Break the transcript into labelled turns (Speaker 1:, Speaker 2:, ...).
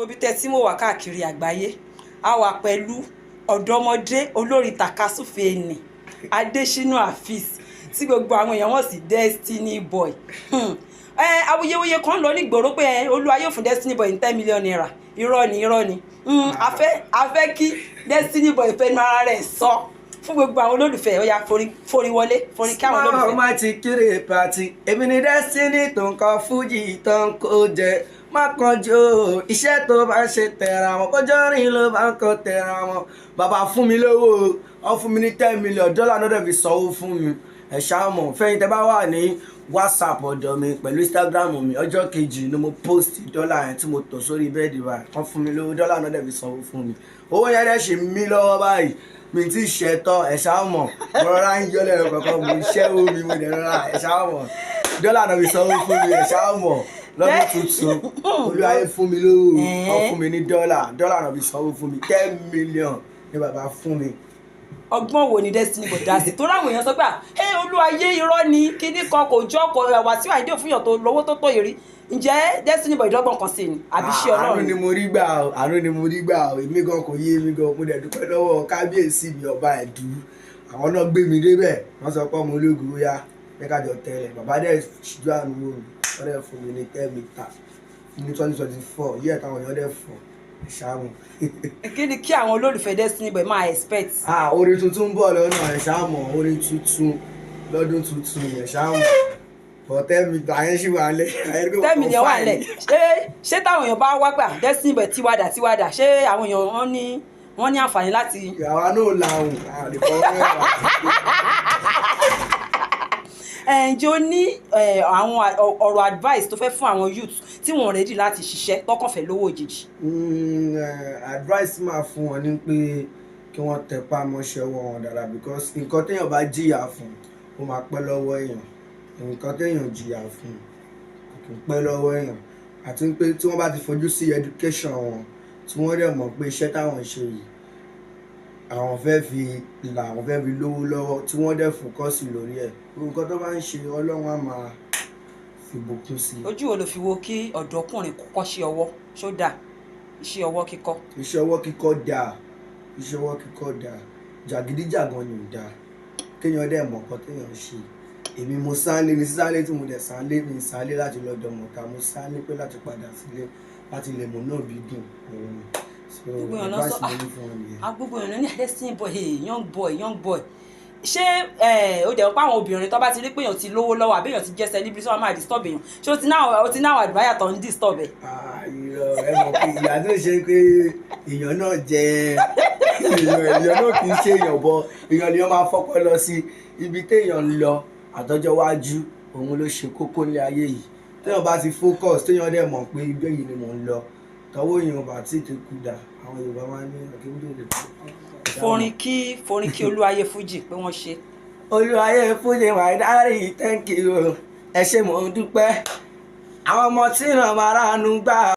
Speaker 1: Ibi tẹ́ tí mo wà káàkiri àgbáyé, a wà pẹ̀lú ọ̀dọ́mọdé olórin tàkasúfèé nì Adésínà Afeez, tí gbogbo àwọn èèyàn wọ́n sì Destiny Boy. Awuyewuye kan lọ nígboro pé Olúwa yóò fún Destiny Boy ní ₦10 million. Irọ́ ni, irọ́ ni. A fẹ́ kí Destiny Boy fẹnu ara rẹ̀ sọ fún gbogbo àwọn olólùfẹ́. Ó yá, forí wọlé, forí kí àwọn olólùfẹ́.
Speaker 2: Má ti kiri party, èmi ni Destiny tó ń kọ fújì tó ń kó jẹ. Má kánjú o, iṣẹ́ tó bá ń ṣe, tẹ̀ra wọn kọjọ́ rìn ló bá ń kọ tẹ̀ra wọn. Bàbá fún mi lówó, wọ́n fún mi ní $10 million náà, dẹ̀ fi sanwó fún mi. Ẹ̀ ṣáà mọ̀ fẹ́yìn tẹ́ bá wà ní WhatsApp ọ̀dọ̀ mi pẹ̀lú Instagram mi, ọjọ́ kejì ni mo post dọ́là yẹn tí mo tò sórí bẹ́ẹ̀dì báyìí. Wọ́n fún mi lówó dọ́là náà, dẹ̀ fi sanwó fún mi. Owó yẹn dẹ̀ ṣe mí lọ́wọ́ báyìí, mi ti ṣẹ̀tọ́. Ẹ̀ ṣáà mọ̀, mo rọra ń yọ lẹ́nu kankan, mo ṣẹ́ omi, mo dẹ̀ rọra. Ẹ̀ ṣáà mọ̀, dọ́là náà fi sanwó fún mi. Ẹ̀ ṣáà mọ̀, lọ́dún tuntun, Olúwayé fún mi lówó, wọ́n fún mi ní dọ́là. Dọ́là náà fi sanwó fún mi, 10 million ní bàbá fún mi.
Speaker 1: Ọgbọ́n wo ni Destiny Boy dá sí tó ráwọn èèyàn sọ pé ẹ Olúwayé, irọ́ ni kíní kan kò jọ kò Wàsíù Àyìndé òfin yàn tó lówó tó yìí rí? Ǹjẹ́ Destiny Boy dọ́gbọ́n kan sí ni àbí ṣé
Speaker 2: Àánú
Speaker 1: Ọlọ́run
Speaker 2: ni mo rí gbà o, àánú ni mo rí gbà o. Èmi gan kò yé mi gan. Mo dẹ̀ dúpẹ́ lọ́wọ́ kábíyèsí mi, ọba Ẹ̀dú. Àwọn náà gbé mi débẹ̀. Wọ́n sọ pé ọmọ ológun, ó yá, pé ká jọ tẹ́lẹ̀. Bàbá dẹ̀ ṣíjú àánú wò mí, wọ́n dẹ̀ fún mi ní 10 meter ní 2024 yíyẹ táwọn èèyàn dẹ̀ fọ̀ ṣáàmù.
Speaker 1: Kí ni kí àwọn olólùfẹ́ Destiny Boy máa expect?
Speaker 2: Ah, orin tuntun ń bọ̀ lọ́nà. Ẹ̀ ṣáàmù, orin tuntun lọ́dún tuntun. Ẹ̀ ṣáàmù, but 10 meter yẹn ṣì wà lẹ̀.
Speaker 1: 10 million wà lẹ̀. Ṣé táwọn èèyàn bá wá gbà Destiny Boy tiwádà tiwádà, ṣé àwọn èèyàn wọ́n ní àǹfààní láti?
Speaker 2: Àwa náà làwọn àlè fọwọ́ mẹ́wàá.
Speaker 1: Ǹjẹ́ o ní àwọn ọ̀rọ̀ advice tó fẹ́ fún àwọn youth tí wọ́n ready láti ṣiṣẹ́, tọkàn fẹ́ lówó òjijì?
Speaker 2: Advice máa fún wọn ní pé kí wọ́n tẹpá mọ́ṣẹ́ ọwọ́ wọn dáadáa, because nǹkan téèyàn bá jìyà fún, ó máa pẹ́ lọ́wọ́ èèyàn. Nǹkan téèyàn jìyà fún kò kí ń pẹ́ lọ́wọ́ èèyàn. Àti pé tí wọ́n bá ti fojú sí education wọn, tí wọ́n dẹ̀ mọ̀ pé iṣẹ́ táwọn ń ṣe yìí, àwọn fẹ́ fi là, àwọn fẹ́ fi lówó lọ́wọ́, tí wọ́n dẹ̀ focus lórí ẹ̀, gbogbo nǹkan tó bá ń ṣe, Ọlọ́run á máa fi bùkún sí i.
Speaker 1: Ojú wo ló fi wo kí ọ̀dọ́kùnrin kọ́kọ́ ṣe ọwọ́? Ṣó dáa, iṣẹ́ ọwọ́ kíkọ́?
Speaker 2: Iṣẹ́ ọwọ́ kíkọ́ dáa, iṣẹ́ ọwọ́ kíkọ́ dáa. Jàgídíjàgan ni ò dáa. Kéèyàn dẹ̀ mọ̀ nǹkan téèyàn ń ṣe. Èmi, mo sálé ní sísálé tí mo dẹ̀ sálé, mi sálé láti lọ dọ̀mọ̀ta, mo sálé pé láti padà sílé láti lè mú náà bí dùn òun ni. So
Speaker 1: Gbogbo èèyàn lọ sọ
Speaker 2: advice mo ní fún wọn nìyẹn.
Speaker 1: Ah, gbogbo èèyàn ní Destiny Boy, hey, young boy, young boy. Ṣé ó dẹ̀ pa àwọn obìnrin tó bá ti rí pé èèyàn ti lówó lọ́wọ́ àbí èèyàn ti jẹ́ celebrity, wọ́n máa disturb èèyàn? Ṣé o ti náà adviser tó ń disturb ẹ̀?
Speaker 2: Ah, irọ́. Ẹ mọ̀ pé ìyá tó ṣe pé èèyàn náà jẹ èèyàn, èèyàn náà kì í ṣe èèyàn bọ èèyàn ni wọ́n máa fọ́pọ́ lọ sí ibi téèyàn ń lọ àtọ́jọ́ wájú. Òun ló ṣe kókó ní ayé yìí. Téèyàn bá ti focus, téèyàn dẹ̀ mọ̀ pé ibi yìí ni mò ń lọ, tọwọ́ èèyàn bá tí ti kú dà, àwọn Yorùbá máa ń ní àkíndòdò.
Speaker 1: Forin kí Olúwayé Fújì pé wọ́n ṣe.
Speaker 2: Olúwayé Fújì, my daddy, thank you, ẹ ṣé, mò ń dúpẹ́. Àwọn ọmọ tí ràn máa ránu gbà.